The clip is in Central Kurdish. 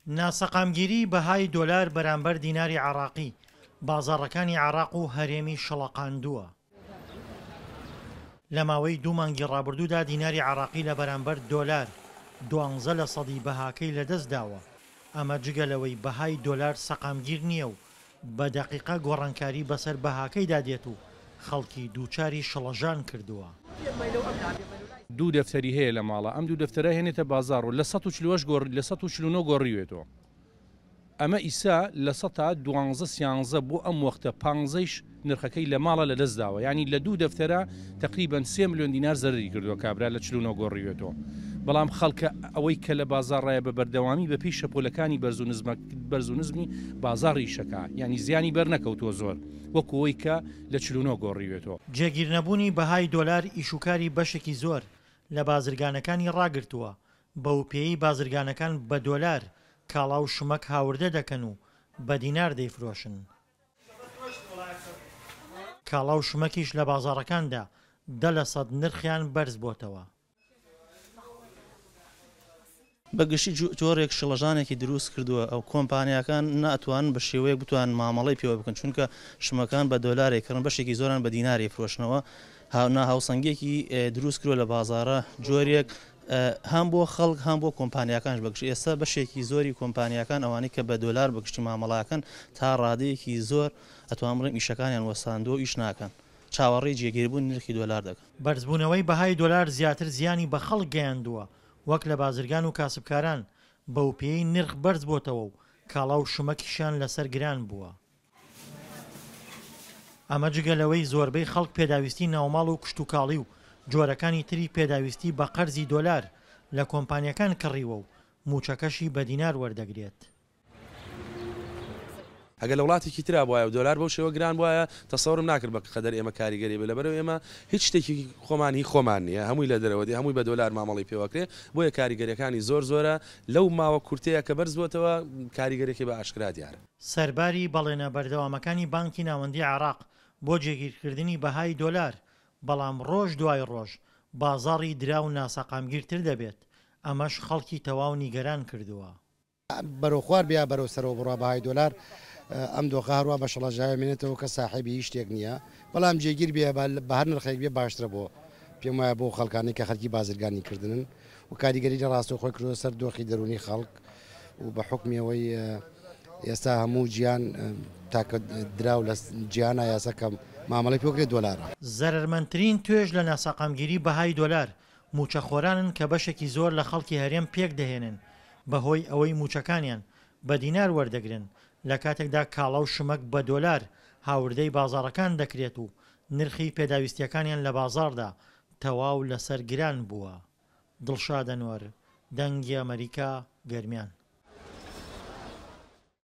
ناسەقامگیریی بەهای دۆلار بەرامبەر دیناری عێراقی، بازاڕەکانی عێراق و هەرێمی شڵەقاندووە. لە ماوەی دوو مانگی ڕابردوودا دیناری عێراقی لە بەرامبەر دۆلار دوانزە لەسەدی بەهاکەی لەدەستداوە، ئەمە جگە لەوەی بەهای دۆلار سەقامگیر نییە و بە دەقیقە گۆڕانکاری بەسەر بەهاکەیدا دێت و خەڵکی دووچاری شڵەژان کردووە. دوو دەفتەری هەیە لە ماڵا ئەم دوو دەفتەرە هێنێتە بازاڕ و لە 148 گۆڕ لە 149 گۆڕیوێتەوە ئەمە ئیسا 12% سیانزە بۆ ئەم وەختە پانزەیش نرخەکەی لە ماڵە لە دەست داوە یانی لە دوو دەفتەرە تەقریبەن سێ ملیۆن دینار زەرەری کردووە کابرا لە 49 گۆڕیوێتەوە بەڵام خەڵکە ئەوەی کە لە بازاڕایە بە بەردەوامی بە پێی شەپۆلەکانی بەرز و نزمە بەرز و نزمی بازاڕ ئیشەکا یانی زیانی بەر نەکەوتووە زۆر وەکو ئەوەی کە لە 49 گۆڕیوێتەوە. جێگیرنەبوونی بەهای دۆلار ئیشوکاری بەشێکی زۆر لە بازرگانەکانی ڕاگرتووە، بەوپێیەی بازرگانەکان بە دۆلار کاڵا و شمەک هاوردە دەکەن و بە دینار دەیفرۆشن. کاڵا و شمەکیش لە بازاڕەکاندا 10% نرخیان بەرزبۆتەوە. بە گشتی جۆرێک شڵەژانێکی دروست کردووە ئەو کۆمپانیاکان ناتوانن بە شێوەیەک بتوانن مامەڵەی پێوە بکەن چونکە شمەکان بە دۆلارێک کڕن بەشێکی زۆران بە دیناری فرۆشنەوە ناهاوسەنگیەکی دروست کردووە لە بازاڕە جۆرێک هەم بۆ خەڵک هەم بۆ کۆمپانیاکانش بەگشتی ئێستا بەشێکی زۆری کۆمپانیاکان ئەوانەی کە بە دۆلار بەگشتی مامەڵاکەن تا ڕادەیەکی زۆر ئەتوان بڵێم ئیشەکانیان وەستاندووە و ئیش ناکەن چاوەڕێی جێگیربوونی نرخی دۆلار دەکەن. بەرزبوونەوەی بەهای دۆلار زیاتر زیانی بە خەڵک گەیاندووە وەک لە بازرگان و کاسبکاران، بەوپێیەی نرخ بەرزبۆتەوە و کاڵا و شمەکیشیان لەسەر گران بووە. ئەمە جگە لەوەی زۆربەی خەڵک پێداویستی ناوماڵ و کشتوکاڵی و جۆرەکانی تری پێداویستی بە قەرزی دۆلار لە کۆمپانیاکان کڕیوە و مووچەکەشی بە دینار وەردەگرێت. ئەگەر لە وڵاتێکی ترا بوایە و دۆلار بەو شێوە گران بوایە تەسەورم ناکرد بە قەدەر ئێمە کاریگەری بێت لەبەرئەوەی ئێمە هیچ شتێکی خۆمان هی خۆمان نییە هەمووی لە دەرەوە دێ هەمووی بە دۆلار مامەڵەی پێوەکرێ بۆیە کاریگەریەکانی زۆر زۆرە لەو ماوە کورتەیە کە بەرز بۆتەوە کاریگەریەکەی بە ئاشکرا دیارە. سەرباری بەڵێنە بەردەوامەکانی بانکی ناوەندی عێراق بۆ جێگیرکردنی بەهای دۆلار، بەڵام ڕۆژ دوای ڕۆژ بازاڕی دراو ناسەقامگیرتر دەبێت، ئەمەش خەڵکی تەواو نیگەران کردووە. بەرەو خوار بێ یا بەرەو سەرەوە بڕوا بەهای دۆلار ئەم دۆخە هەروا بە شڵەژاوی مێنێتەوە کە ساحێبی هیچ شتێک نییە بەڵام جێگیر بێ بە هەر نرخێک بێ باشترە بۆ پێم وایە بۆ خەڵکانی کە خەرکی بازرگانی کردنن و کاریگەری لە ڕاستەوخۆی کردووە سەر دۆخی دەروونی خەڵک و بە حوکمی ئەوەی ئێستا هەموو جیهان تاکە دراو لە جیهانا یاسا کە مامەڵەی پێ بکرێت دۆلارە. زەرەرمەندترین توێژ لە ناسەقامگیری بەهای دۆلار مووچەخۆرانن کە بەشێکی زۆر لە خەڵکی هەرێم پێکدەهێنن بەهۆی ئەوەی مووچەکانیان بە دینار وەردەگرن لە کاتێکدا کاڵا و شمەک بە دۆلار هاوردەی بازاڕەکان دەکرێت و نرخی پێداویستییەکانیان لە بازاڕدا تەواو لەسەر گران بووە. دڵشاد ئەنوەر، دەنگی ئەمەریکا، گەرمیان.